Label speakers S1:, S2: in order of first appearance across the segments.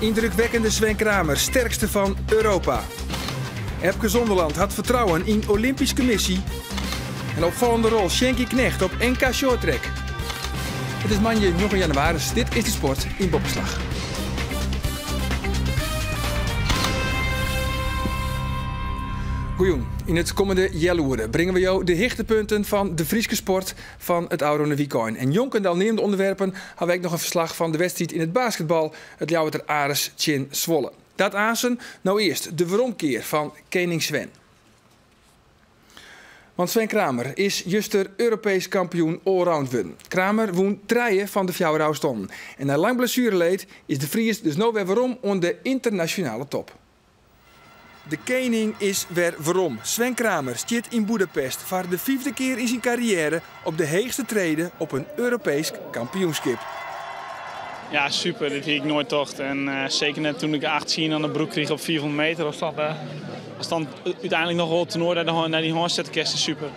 S1: Yndrukwekkende Sven Kramer, sterkste fan Europa. Epke Zonderland hat fertrouwen yn Olympyske missy. En opfallende rol Sjinkie Knegt op NK Shorttrack. It is moandei njoggen jannewaris, dit is de sport yn Boppeslach. Goejûn. Yn it kommende healoere bringe we jo de hichtepunten fan de Fryske sport fan it ôfrûne wykein. En njonken de al neamde ûnderwerpen ha we ek noch in ferslach fan de wedstriid yn it basketbal, it Ljouwerter Aris tsjin Zwolle. Dat aansen, no earst de weromkear fan kening Sven. Want Sven Kramer is juster Europeesk kampioen allround wurden. Kramer wûn trije fan de fjouwer ôfstannen. En nei lang blessuereleed is de Fries dus no wer werom oan de ynternasjonale top. De kening is wer werom. Sven Kramer stiet yn Boedapest foar de fyfde kear yn syn karriêre op de heechste trede op in Europeesk kampioenskip.
S2: Ja, super. Dit hie ik noait tocht. En seker net toen ik 8-10 oan de broek krige op 400 meter. As dat, as dan úteinlik noch wol it toernoai nei dyn hân sette kinst, is super.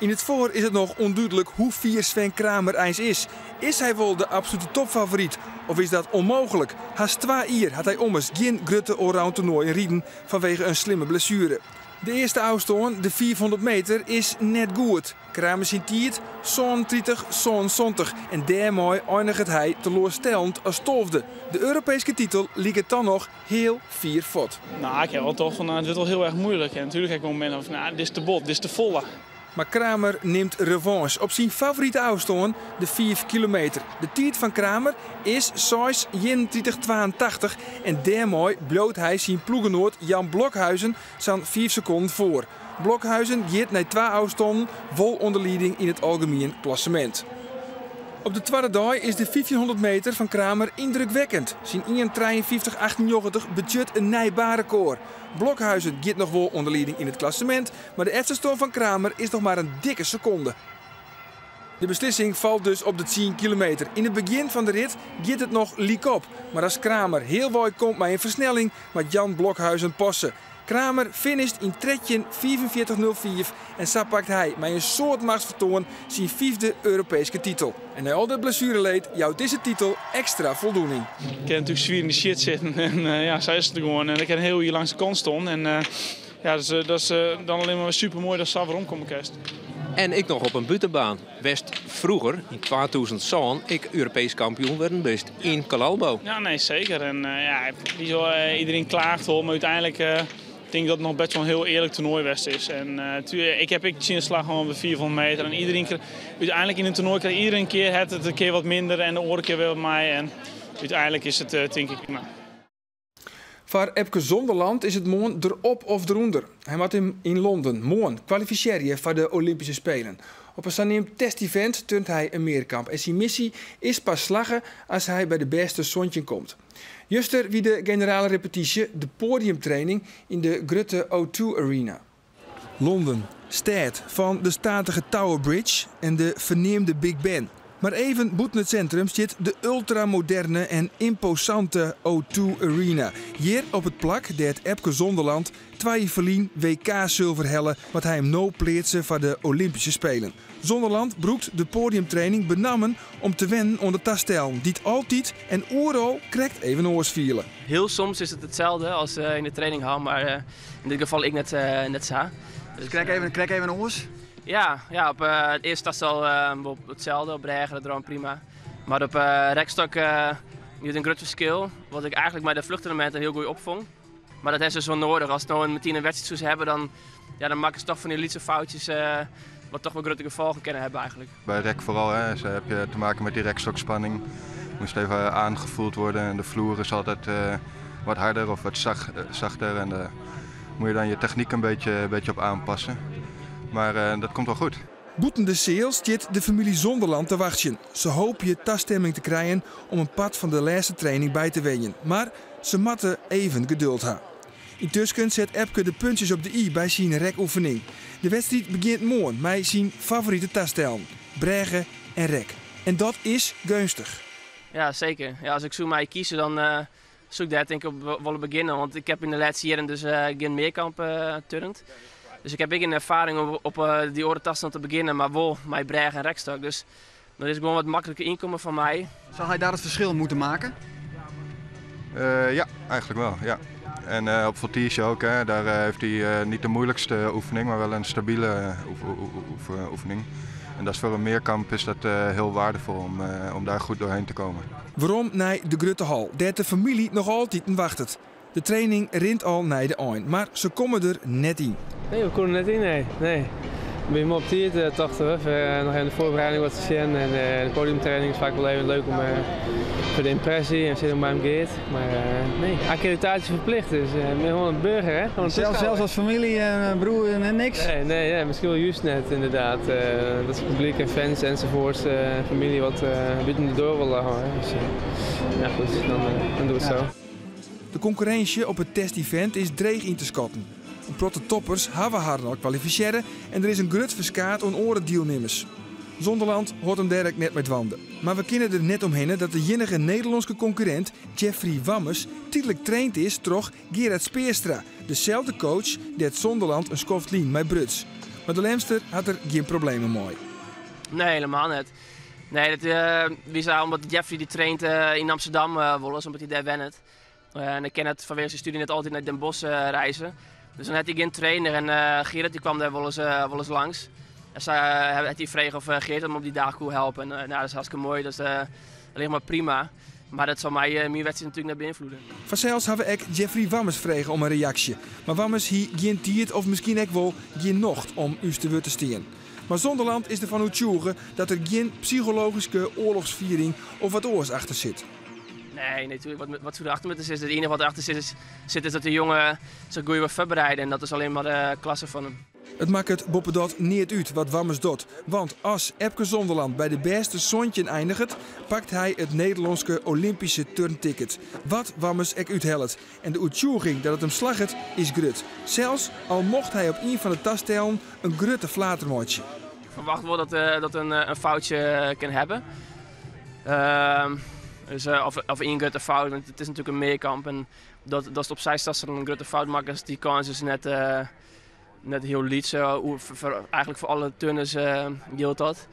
S1: Yn it foar is it noch ûndúdlik hoe fier Sven Kramer eins is. Is hy wol de absolute topfavoryt of is dat ûnmooglik? Hast twa jier hat hy ommers gjin grutte allround toernoaien riden fanwege in slimme blessuere. De earste ôfstân, de 500 meter, is net goed. Kramer syn tiid, 37 77 en dêrmei einiget hy teloarstellend as tolfde. De Europeeske titel liket dan noch hiel fier fuort.
S2: Nou, ik ha wol tocht fan, nou, it wurdt wol hiel erch muoilik. En natuerlik ha ik mominten fan, nou, dit is te bot, dit is te folle.
S1: Mar Kramer nimt revanche op syn favorite ôfstân, de 5 kilometer. De tiid fan Kramer is 6:31,82 en dêrmei bliuwt hy syn ploechgenoat Jan Blokhuijsen sa'n 5 sekonden foar. Blokhuijsen giet nei twa ôfstannen wol oan de lieding yn it algemien klassemint. Op de twadde dei is de 1500 meter fan Kramer yndrukwekkend. Syn 1:53,98 betsjut in nij baanrekôr. Blokhuijsen giet noch wol oan de lieding yn it klassemint, mar de efterstân fan Kramer is noch mar in dikke sekonde. De beslissing falt dus op de 10 kilometer. Yn it begjin fan de rit giet it noch lykop, mar as Kramer healwei komt mei in fersnelling, moat Jan Blokhuijsen passe. Kramer finisht yn 13:45,05 en sa pakt hy mei in soad machtsfertoan syn fyfde Europeeske titel. En nei al dat blessuereleed jout dizze titel ekstra voldoening.
S2: Ik kin natuerlik swier yn de shit sitten en ja, sa is it gewoan. En ik ha in hiel jier langs de kant stien en ja, dat is dan allinne mar super moai datst sa werom komme kinst.
S3: En ek noch op in bûtenbaan. West froeger, yn 2007, ek Europeesk kampioen wurden bist yn Collalbo.
S2: Ja, nee, seker. En ja, iedereen klaagt wol, mar úteinlik tink ik dat it noch best wol in hiel earlik toernoai west is. En ik ha ek tsjinslach hân op de 400 meter. En iedereen, úteinlik yn in toernoai krijt iedereen in kear het it in kear wat minder en de oare kear wer wat mei. En úteinlik is it, tink ik, no.
S1: Foar Epke Zonderland is it moarn derop of derûnder. Hy moat him yn Londen moarn kwalifisearje foar de Olympyske Spelen. Op in saneamd testevent turnt hy in mearkamp en syn missy is pas slagge as hy by de bêste 17 komt. Juster wie de generale repetysje, de poadiumtraining, yn de grutte O2 Arena. Londen, stêd fan de statige Tower Bridge en de ferneamde Big Ben. Mar even bûten it sintrum stiet de ultramoderne en ymposante O2 Arena. Hjir op it plak dêr't Epke Zonderland twa jier ferlyn WK-sulver helle, moat hy him no pleatse foar de Olympyske Spelen. Zonderland brûkt de poadiumtraining benammen om te wennen oan de tastellen, dy't altyd en oeral krekt even oars fiele.
S4: Hiel soms is it itselde as yn de training ha, mar yn dit gefal ek net sa.
S5: Dus krekt even oars?
S4: Ja, ja, op it earste tastel wol itselde, op brêge dat rûn prima. Mar op rekstok wie it in grut ferskil, wat ik eigentlik mei de fluchtelementen hiel goed opfong. Mar dat is dus wol nedich. Ast no metien in wedstriid soest hawwe, dan, ja, dan makkest toch fan dy lytse foutsjes wat toch wol grutte gefolgen kinne hawwe eigentlik.
S6: By rek foaral, hè, dus heb je te maken met die rekstokspanning. Moest even aangevoeld worden en de vloer is altijd wat harder of wat zachter en daar moet je dan je techniek een beetje op aanpassen. Maar dat komt wel goed.
S1: Bûten de seal stiet de famylje Zonderland te wachtsjen. Se hoopje tastimming te krijen om in part fan de lêste training by te wenjen. Mar se moatte even geduld ha. Yntusken set Epke de puntsjes op de i by syn rekoefening. De wedstriid begjint moarn mei syn favorite tastellen, brêge en rek. En dat is geunstich.
S4: Ja, seker. Ja, as ik soe meie kieze, dan soe ik dêr tink ik op wolle begjinne. Want ik ha yn de lêste jierren dus gjin mearkamp turnd. Dus ik ha ek gjin erfaring om op dy oare tastellen te begjinnen, mar wol mei brêge en rekstok. Dus dat is gewoan wat makliker ynkommen foar my.
S5: Zal hij daar het verschil moeten maken?
S6: Ja, eigenlijk wel. Ja. En op voltige ook, hè. Daar heeft hij niet de moeilijkste oefening, maar wel een stabiele oefening. En dat is voor een meerkamp is dat heel waardevol om daar goed doorheen te komen.
S1: Waarom naar de Grutte Hal, daar de familie nog altijd wachtet. De training rint al naar de eind, maar ze komen er net in.
S7: Nee, we komen er net in, nee. Nee. We zijn op tijd, dachten we. Nog even de voorbereiding wat te zien. En de podiumtraining is vaak wel even leuk om voor de impressie en zitten bij hem gaat. Maar nee, accreditatie verplicht, dus ik ben gewoon een burger, hè? Gewoon een
S5: Zelfs als familie en broer en niks?
S7: Nee, nee, nee, misschien wel juist net inderdaad. Dat is publiek en fans enzovoorts, familie wat buiten de deur willen houden. Dus ja goed, dan doe het zo.
S1: De concurrentie op het test-event is dreig in te schatten. Een protte toppers hebben haar al kwalificeren en er is een grut verskaat aan oren deelnemers. Zonderland hoort hem derk net met wanden. Maar we kunnen er net omheen dat de enige Nederlandse concurrent Jeffrey Wammes tijdelijk traint is door Gerard Speerstra, dezelfde coach die het Zonderland een skoftlien met Bruts. Maar de Lemster had er geen problemen mee.
S4: Nee, helemaal niet. Nee, dat wie zei, omdat Jeffrey die traint in Amsterdam wel eens, omdat hij daar wennet. En ik ken het vanwege zijn studie net altijd naar Den Bosch reizen. Dus dan had hij geen trainer en Gerard die kwam daar wel eens langs. En zij had hij gevraagd of Gerard hem op die dag kon helpen. En dat is hartstikke mooi, dat is alleen maar prima. Maar dat zal mij mijn wedstrijd natuurlijk naar beïnvloeden.
S1: Vanzelfs hebben we ook Jeffrey Wammes vregen om een reactie. Maar Wammes hier geen tijd of misschien ook wel geen nocht om u te woord te staan. Maar Zonderland is ervan overtuigd dat er geen psychologische oorlogsviering of wat oors achter zit.
S4: Nee, natuurlijk. Wat er achter me zit, het enige wat erachter zit, is dat de jongen zich goed wil voorbereiden. En dat is alleen maar de klasse van hem.
S1: Het maakt het boppedat niet uit wat Wammes doet. Want als Epke Zonderland bij de beste zoontje eindigt, pakt hij het Nederlandse Olympische turnticket. Wat Wammes ek uithelpt. En de uitzoeging dat het hem slaget is grut. Zelfs al mocht hij op een van de tastellen een grutte flatermootje.
S4: Ik verwacht wel dat een foutje kan hebben. Dus, of één grote fout, want het is natuurlijk een meerkamp. En dat is opzij staat ze dan een grote fout maken, dus die kans is net heel liet. Eigenlijk voor alle turners geldt dat.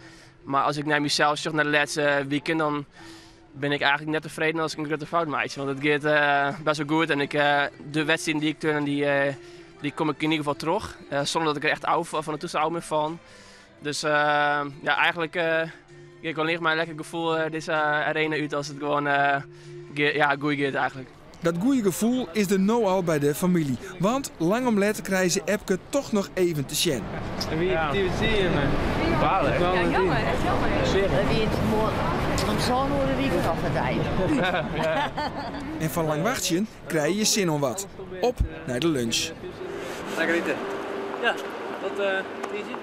S4: Maar als ik naar mezelf zoek naar de laatste weekend, dan ben ik eigenlijk net tevreden als ik een grote fout maak. Want het gaat best wel goed en de wedstrijd die ik turn, die kom ik in ieder geval terug. Zonder dat ik er echt oud van de toestel oud ben van. Dus ja, eigenlijk... Ik kon maar een lekker gevoel deze arena uit als het gewoon ja, goed gaat eigenlijk.
S1: Dat goede gevoel is er nu al bij de familie. Want lang om let krijgen ze Epke toch nog even te zien.
S7: En wie die zie je? Balen.
S8: Ja, jammer, echt jammer.
S9: Wie het morgen om zo'n uur weekend af het ei.
S1: En van lang wachtjen krijg je zin om wat. Op naar de lunch.
S7: Lekker eten. Ja, wat zie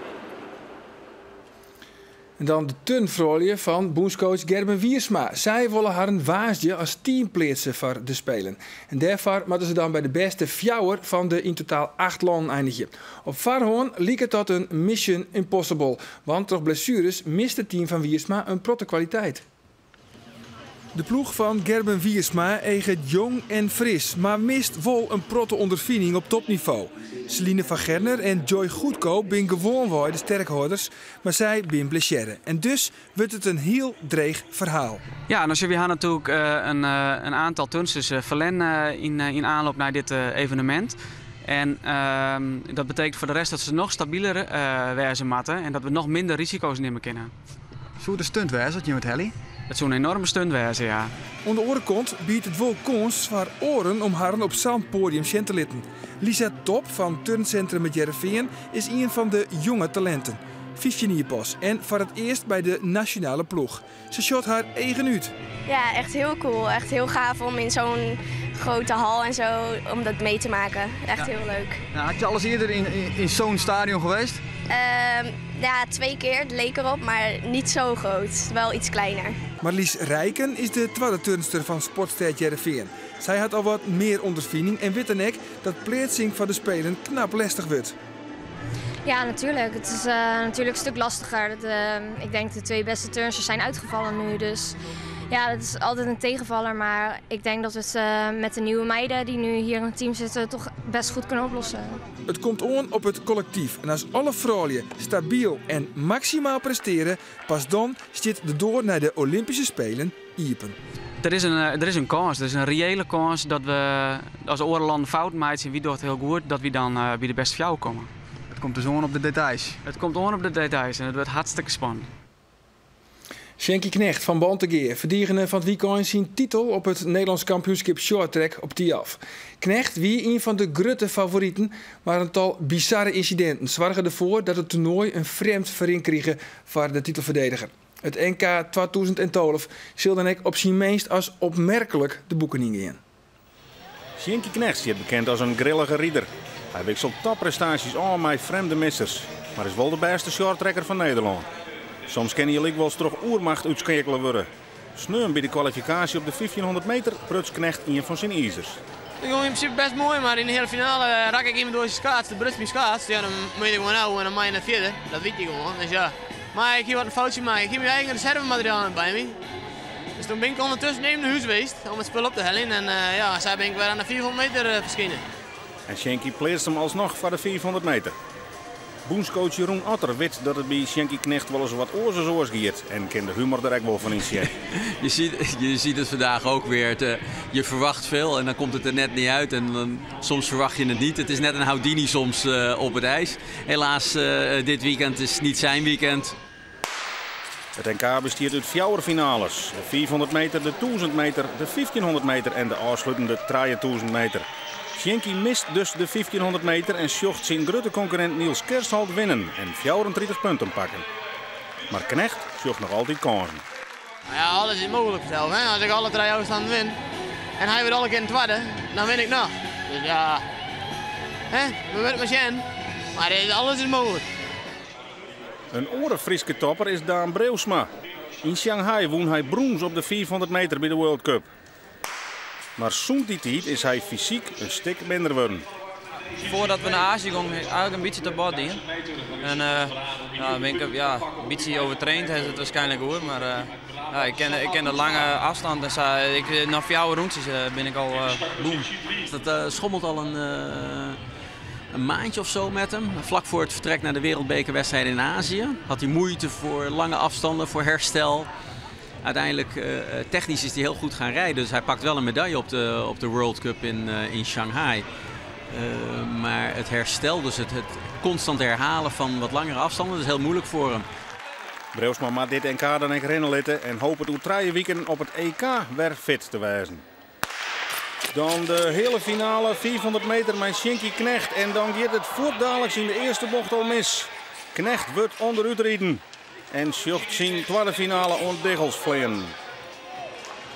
S1: En dan de turnvrouwen van bondscoach Gerben Wiersma. Zij willen haar een waasje als teampleatse voor de Spelen. En daarvoor moeten ze dan bij de beste fjouwer van de in totaal 8 landen eindigen. Op Varhoorn liep het tot een mission impossible. Want door blessures mist het team van Wiersma een protte kwaliteit. De ploeg van Gerben Wiersma eget jong en fris, maar mist wel een protte ondervinding op topniveau. Celine van Gerner en Joy Goedkoop zijn gewoon de sterkhouders, maar zij zijn blessure. En dus wordt het een heel dreig verhaal.
S10: Ja, en dan zien we natuurlijk een aantal turnsters verlen in aanloop naar dit evenement. En dat betekent voor de rest dat ze nog stabieler wezen moeten en dat we nog minder risico's nemen kunnen.
S5: Zo'n de stunt wijze dat je met Helly?
S10: Het zo'n enorme stunt wijze, ja.
S1: Onder orenkont biedt het wel kans voor oren om haar op zo'n podium te litten. Lisa Top van Turncentrum met Jereveen is een van de jonge talenten. 15 jaar pas en voor het eerst bij de nationale ploeg. Ze shot haar eigen uit.
S8: Ja, echt heel cool. Echt heel gaaf om in zo'n grote hal en zo om dat mee te maken. Echt heel leuk.
S5: Nou, had je alles eerder in zo'n stadion geweest?
S8: Ja, 2 keer. Het leek erop, maar niet zo groot. Wel iets kleiner.
S1: Marlies Rijken is de tweede turnster van Sportstad Heerenveen. Zij had al wat meer ondervinding en weet en ik dat plaatsing van de Spelen knap lastig wordt.
S11: Ja, natuurlijk. Het is natuurlijk een stuk lastiger. Ik denk de 2 beste turnsters zijn uitgevallen nu. Dus ja, dat is altijd een tegenvaller. Maar ik denk dat we het met de nieuwe meiden die nu hier in het team zitten toch best goed kunnen oplossen.
S1: Het komt aan op het collectief. En als alle vrouwen stabiel en maximaal presteren, pas dan zit de door naar de Olympische Spelen iepen.
S10: Der is in, der is in kâns, der is in reële kâns dat we as oare lannen fouten meitsje en wy dogge it hiel goed, dat wy dan by de bêste fjouwer komme.
S5: It komt dus oan op de details.
S10: It komt oan op de details en it wurdt hartstikke spannend.
S1: Sjinkie Knegt fan Bantegea ferdigene fan 't wykein syn titel op it Nederlânsk kampioenskip shorttrack op Thialf. Knegt wie ien fan de grutte favoriten, mar in tal bizarre ynsidinten soarge derfoar dat it toernoai in frjemd ferrin krige foar de titelferdediger. It NK 2012 sil dan ek op syn minst as opmerklik de boeken yngean.
S12: Sjinkie Knegt stiet bekend as in grillige rider. Hy wikselt topprestaasjes ôf mei frjemde missers, mar is wol de bêste shorttracker fan Nederlân. Soms kin hy lykwols troch oermacht útskeakele wurde. Sneon by de kwalifikaasje op de 1500 meter bruts Knegt ien fan syn izers.
S4: It gong yn prinsipe best moai, mar yn de heale finale rakke ik iemand oars syn skaats. Doe bruts myn skaats. Ja, dan moat je der gewoan ôf en dan mei je net fierder. Dat wit je gewoan. Dus ja. Mar ik hie wat in foutsje makke. Ik hie myn eigen reservemateriaal net by my. Dus toen bin ik ondertussen even nei hûs west om it spul op te heljen. En ja, sa bin ik wer oan de 500 meter ferskynd.
S12: En Sjinkie pleatst him alsnoch foar de 500 meter. Bûnscoach Jeroen Otter wit dat it by Sjinkie Knegt wolris wat oars as oars giet en kin de humor der ek wol fan ynsjen.
S13: Je ziet, je ziet het vandaag ook weer. Het, je verwacht veel en dan komt het er net niet uit. En dan, soms verwacht je het niet. Het is net een Houdini soms op het ijs. Helaas, dit weekend is niet zijn weekend.
S12: It NK bestiet út fjouwer finales, de 500 meter, de 1000 meter, de 1500 meter en de ôfslutende 3000 meter. Sjinkie mist dus de 1500 meter en sjocht syn grutte konkurrint Niels Kerstholt winnen en 34 punten pakken. Mar Knegt sjocht noch altyd kânsen.
S4: Nou ja, alles is mooglik fansels. Hè? As ik alle trije ôfstannen win en hy wurdt alle kearen twadde, dan win ik noch. Dus ja, hè? We moatte mar sjen. Mar alles is mooglik.
S12: In oare Fryske topper is Daan Breeuwsma. Yn Shanghai wûn hy brûns op de 500 meter by de World Cup. Mar sûnt dy tiid is hy fysyk in stik minder wurden.
S14: Foardat we nei Azië gongen, eigentlik in bytsje te bot dien. En ja, bin ik ja, in bytsje overtraind, is it waarskynlik oer. Mar ja, ik ken, ik ken de lange afstand en sa. Ik, nei fjouwer rûntsjes bin ik al boem.
S13: Dat schommelt al een maandje of zo met hem. Vlak voor het vertrek naar de wereldbekerwedstrijden in Azië had hij moeite voor lange afstanden, voor herstel. Uiteindelijk, technisch is hij heel goed gaan rijden. Dus hij pakt wel een medaille op de World Cup in Shanghai. Maar het herstel, dus het constant herhalen van wat langere afstanden, dat is heel moeilijk voor hem.
S12: Breeuwsma moat dit NK dan ek rinne litte en hopet oer 3 wiken op it EK wer fit te wêzen. Dan de heale finale, 500 meter mei Sjinkie Knegt. En dan giet it fuortdaliks yn de earste bocht al mis. Knegt wurdt ûnderút riden en sjocht syn twadde finale oan diggels fleanen.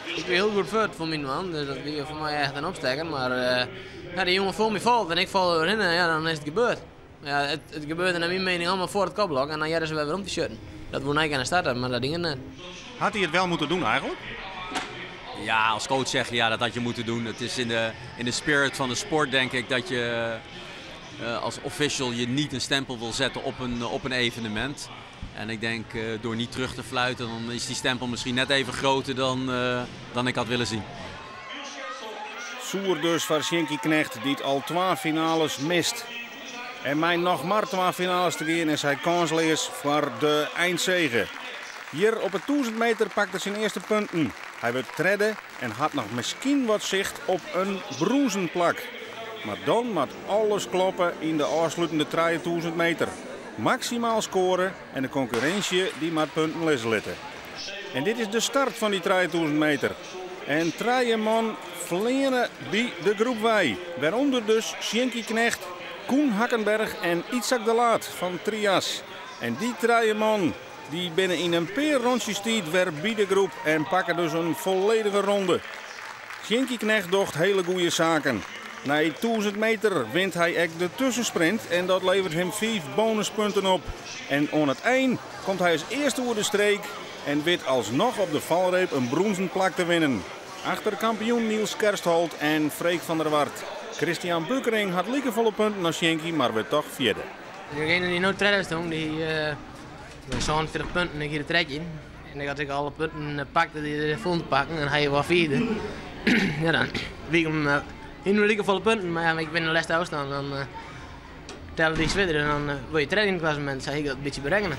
S4: Ik wie hiel goed fuort foar myn man, dus dat wie foar my echt in opstekker. Mar ja, dy jonge foar my falt en ik fal oerhinne, ja, dan is it gebeurd. Ja, it gebeurde nei myn miening allegear foar it kopblok en dan hearre se wer werom te sjitten. Dat woe nij kinne starte, mar dat die net.
S12: Had hij het wel moeten doen eigenlijk?
S13: Ja, als coach zeg je ja, dat had je moeten doen. Het is in de spirit van de sport, denk ik, dat je als official je niet een stempel wil zetten op een evenement. En ik denk door niet terug te fluiten, dan is die stempel misschien net even groter dan ik had willen zien.
S12: Soer dus foar Sjinkie Knegt, dy't al twa finales mist. En mei noch mar twa finales te gean is hy kânsleas foar de eindsege. Hjir op it 1000 meter pakt er syn earste punten. Hy wurdt tredde en hat noch miskien wat sicht op in brûnzen plak. Mar dan moat alles kloppe yn de ôfslutende 3000 meter. Maksimaal skoare en de konkurrinsje dy moat punten lizze litte. En dit is de start fan dy 3000 meter. En trije man fleane by de groep wei. Wêrûnder dus Sjinkie Knegt, Koen Hakkenberg en Itzhak de Laat fan Trias. En dy trije man dy binne yn in pear rûntsjes tiid wer by de groep en pakke dus in folledige ronde. Sjinkie Knegt docht hiele goede saken. Nei 1000 meter wint hy ek de tussensprint en dat leveret him 5 bonuspunten op. En oan it ein komt hy as earste oer de streek en wit alsnoch op de falreep in brûnzen plak te winnen. Achter kampioen Niels Kerstholt en Freek van der Wart. Christian Bukering hat likefolle punten as Sjinkie, mar wurdt dochs fjirde.
S4: Degene dy't no tredde stie, dy 47 punten, ik hie der 13. En ik had ik alle punten pakte dy't der foel te pakken en hy wie fjirde. Ja, dan wie ik him yn likefolle punten, mar ja, ik win de lêste ôfstân, dan telle dy swierder en dan wurde je tredde yn it klassemint. Sa hie ik dat in bytsje berekkene.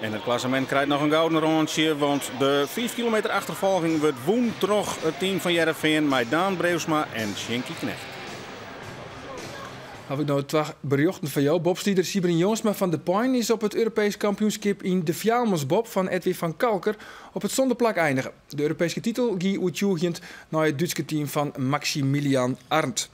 S12: En it klassemint krijt noch in gouden rântsje, want de 5 kilometer achterfolging wurdt wûn troch it team fan Hearrenfean mei Daan Breeuwsma en Sjinkie Knegt.
S1: Haw ik no twa berjochten foar jo. Bobslider Sybren Jongsma fan De Pein is op it Europeesk kampioenskip yn de fjouwermansbob fan Edwin van Calker op it sânde plak einige. De Europeeske titel gie oertsjûgjend nei it Dútske team fan Maximilian Arndt.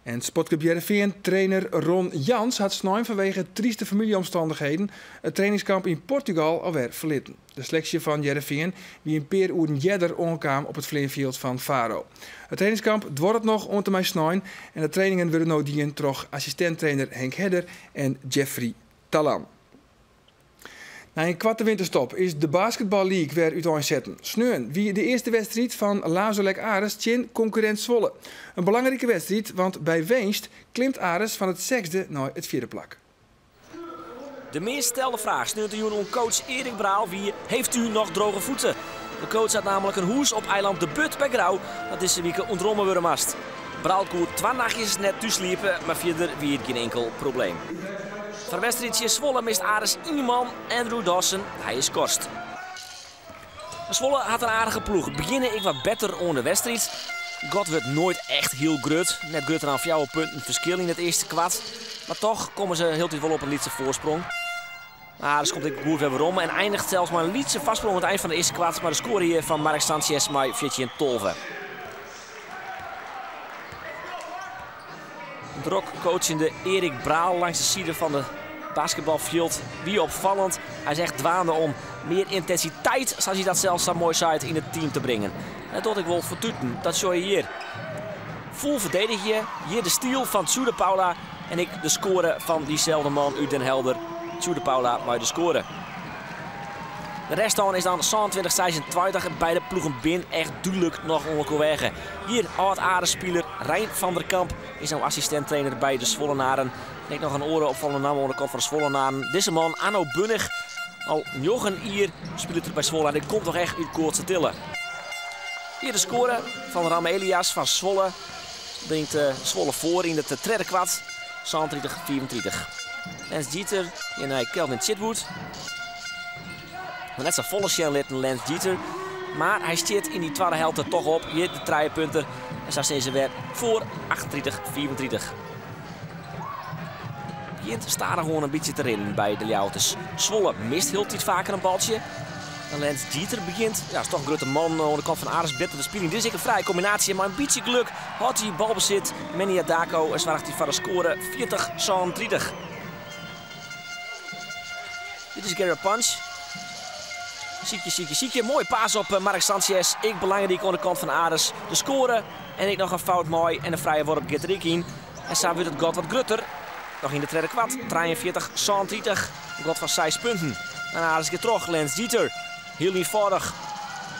S1: En Sportklup Hearrenfean trainer Ron Jans hat snein fanwege tryste famyljeomstannichheden it trainingskamp yn Portugal alwer ferlitten. De seleksje fan Hearrenfean wie in pear oeren earder oankaam op it fleanfjild fan Faro. It trainingskamp duorret noch oant en mei snein en de trainingen wurde no dien troch assistint-trainer Henk Herder en Jeffrey Talan. Nei in koarte winterstop is de Basketball League wer úteinsetten. Sneon wie de earste wedstriid fan Laserlec Aris tsjin konkurrint Zwolle. In belangrike wedstriid, want by winst klimt Aris fan it sechsde nei it fjirde plak.
S15: De meast stelde fraach sneontejûn oan coach Erik Braal wie, Heeft u nog droge voeten? De coach hat namelijk in hûs op eiland De Burd by Grou dat dizze wike ûntromme wurde moast. Braal koe twa nachtjes net thús sliepe, mar fierder wie it gjin inkel probleem. Foar de wedstriid tsjin Zwolle mist Aris ien man, Andrew Dawson. Hy is skorst. Zwolle hat in aardige ploech. Begjinne ek wat better oan de wedstriid. Gat wurdt noait echt hiel grut. Net grutter dan fjouwer punten ferskil yn it earste kwart. Mar toch komme se hieltyd wol op in lytse foarsprong. Aris komt ek goed wer werom en einiget sels mei in lytse foarsprong oan it ein fan de earste kwart. Mar de skoare hjir fan Mark Sanchez mei 14-12. Drok coachende Erik Braal langs de side fan de basketbalfjild wie opfallend. Hy is echt dwaande om mear yntensiteit, sa't hy dat sels sa moai seit, yn it team te bringen. En dat docht ek wol fertuten, dat sjogge je hjir. Fûl ferdedigje, hjir de steal fan Tjoe de Paula en ek de skoare fan dyselde man út Den Helder, Tjoe de Paula mei de skoare. De reststân is dan 27-26 en beide ploegen bin echt dúdlik noch oan elkoar weage. Hjir âld Aris-spiler Rein van der Kamp is no assistint-trainer by de Zwollenaren. En ek noch in oare opfallende namme oan de kant fan de Zwollenaren. Dizze man, Anno Bunnig, al njoggen jier spilet er by Zwolle en hy komt toch echt út Koatstertille. Hjir de skoare fan Ram Elias fan Zwolle. Bringt Zwolle foar yn it tredde kwart, 37-35. Lance Jeter hjir nei Kelvin Chitwood. Noch net sa folle sjen litten Lance Jeter. Mar hy stiet yn dy twadde helte toch op. Hjir de trijepunter. En sa stean se wer foar 38-35. Begjint stadichoan in bytsje te rinnen by de Ljouwerters. Zwolle mist hieltyd faker in baltsje. En Lance Jeter begjint, ja, is toch in grutte man oan de kant fan Aris better te spyljen. Dit is ek in frije kombinaasje, mar in bytsje geluk hâldt hy balbesit. Manny Adako en soarget hy foar de skoare 40-37. Dit is Garrett Punch. Sykje, sykje, sykje. Moaie pass op eh, Mark Sanchez. Ek belangryk oan de kant fan Aris. De skoare en ek noch in fout mei en in frije worp giet der ek yn. En sa wurdt it gat wat grutter. Noch yn de tredde kwart. 43-37. In gat fan seis punten. En Aris giet troch. Lance Jeter. Hiel ienfâldich.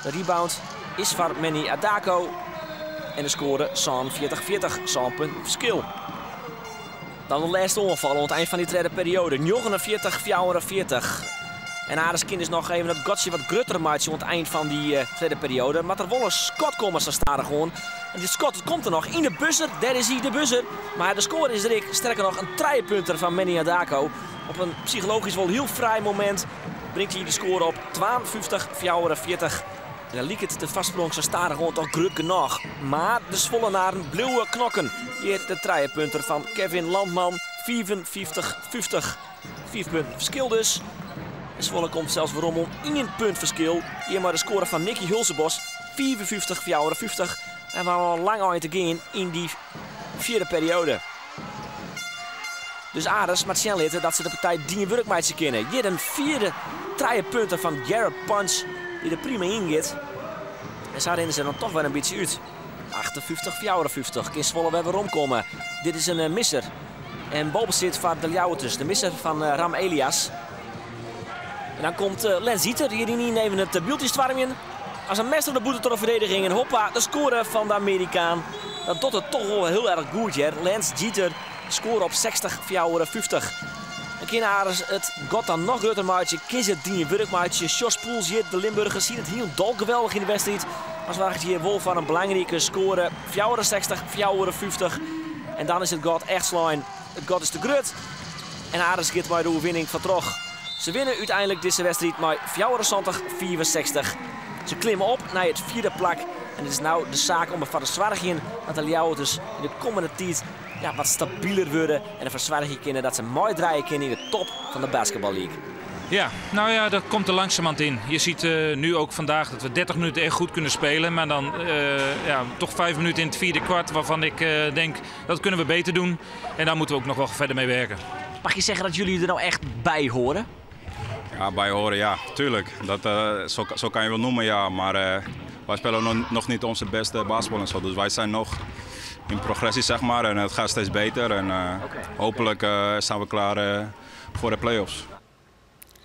S15: De rebound is foar Manny Adako. En de skoare 47-40. Sân punten ferskil. Dan de lêste oanfal oan it ein fan dy tredde perioade. 49-44. En Aris kin dus noch even dat gatsje wat grutter meitsje oan it ein fan dy eh, tredde perioade. Moat der wol in skot komme sa stadichoan. En dit skot komt der noch yn de buzzer. Dêr is hy, de buzzer. Mar de skoare is der ek. Sterker noch, in trijepunter fan Manny Adako. Op in psychologysk wol hiel fraai momint bringt hy de skoare op 52-44. En dan liket de foarsprong sa stadichoan toch grut genôch. Mar de Zwollenaren bliuwe knokken. Hjir de trijepunter fan Kevin Landman, 55-50. Fiif punten ferskil dus. En Zwolle komt sels werom om ien punt ferskil. Hjir mei de skoare fan Nicky Hulsebos, 55-54. En we hawwe al lang ein te gean yn dy fjirde perioade. Dus Aris moat sjen litte dat se de partij dien wurk meitsje kinne. Hjir in fjirde trijepunter fan Garrett Punch dy't der prima yn giet. En sa rinne se dan toch wer in bytsje út. 58-54 kin Zwolle wer weromkomme. Dit is in eh, misser. En balbesit foar de Ljouwerters. De misser fan eh, Ram Elias. En dan komt eh, Lance Jeter hjir yn even it byldje stoarmjen. As in mes op de bûter troch de ferdediging. En hoppa, de skoare fan de Amerikaan. Dat docht it toch wol hiel erg goed hear. Lance Jeter skoare op 60-54. En kin Aris it gat dan noch grutter meitsje? Kin se it dien wurk meitsje? Sjors Poels hjir, de Limburger, siet it hielendal geweldich yn de wedstriid. Mar soarget hjir wol foar in belangrike skoare. 64-54. En dan is it gat echt slein. It gat is te grut. En Aris giet mei de oerwinning fan troch. Se winne úteinlik dizze wedstriid mei 74, 65. Se klimme op nei it fjirde plak en it is no de saak om derfoar te soargjen dat de Ljouwerters yn de kommende tiid ja, wat stabiler wurde en derfoar soargje kinne dat se meidraaie kinne yn de top fan de Basketball League.
S16: Ja, nou ja, dat komt er langzamerhand in. Je ziet nu ook vandaag dat we 30 minuten echt goed kunnen spelen. Maar dan ja, toch 5 minuten in het vierde kwart waarvan ik denk dat kunnen we beter doen. En daar moeten we ook nog wel verder mee werken.
S15: Mag je zeggen dat jullie er nou echt bij horen?
S17: Ja, bij horen, ja, tuurlijk. Dat, zo kan je wel noemen, ja. Maar wij spelen nog niet onze beste basketbal en zo. Dus wij zijn nog in progressie, zeg maar. En het gaat steeds beter. En hopelijk staan we klaar voor de play-offs.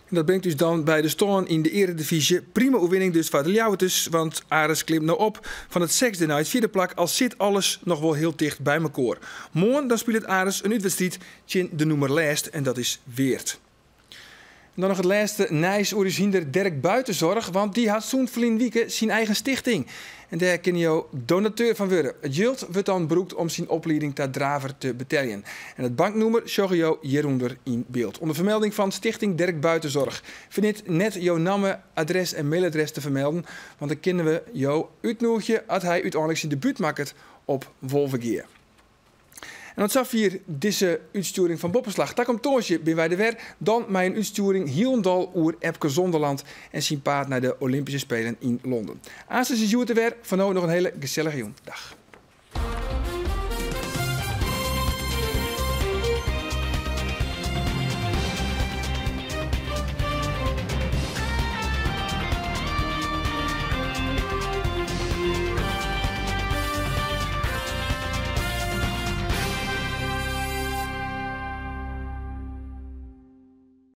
S1: En dat bringt dus dan by de stân yn de earedivyzje. Prima oerwinning dus foar de Ljouwerters, want Aris klimt no op fan it sechsde nei it fjirde plak, al sit alles noch wol hiel ticht by mekoar. Moarn dan spilet Aris in útwedstriid tsjin de nûmer lêst en dat is Weert. En dan noch it lêste nijs oer ús hynder Dirk Buitenzorg, want dy hat sûnt ferline wike syn eigen stichting. En dêr kinne jo donateur fan wurde. It jild wurdt dan brûkt om syn oplieding ta draver te beteljen. En it banknûmer sjogge jo hjirûnder yn byld. Under fermelding fan Stichting Dirk Buitenzorg. Ferjit net jo namme, adres en mailadres te fermelden, want dan kinne we jo útnûgje as hy úteinlik syn debút makket op Wolvegea. En oant safier dizze útstjoering fan Boppeslach. Takom tongersdei binne wy der wer, dan mei in útstjoering hielendal oer Epke Zonderland en syn paad nei de Olympyske Spelen yn Londen. Aanst is hjoed der wer. Foar no noch in hiele gesellige jûn. Dag.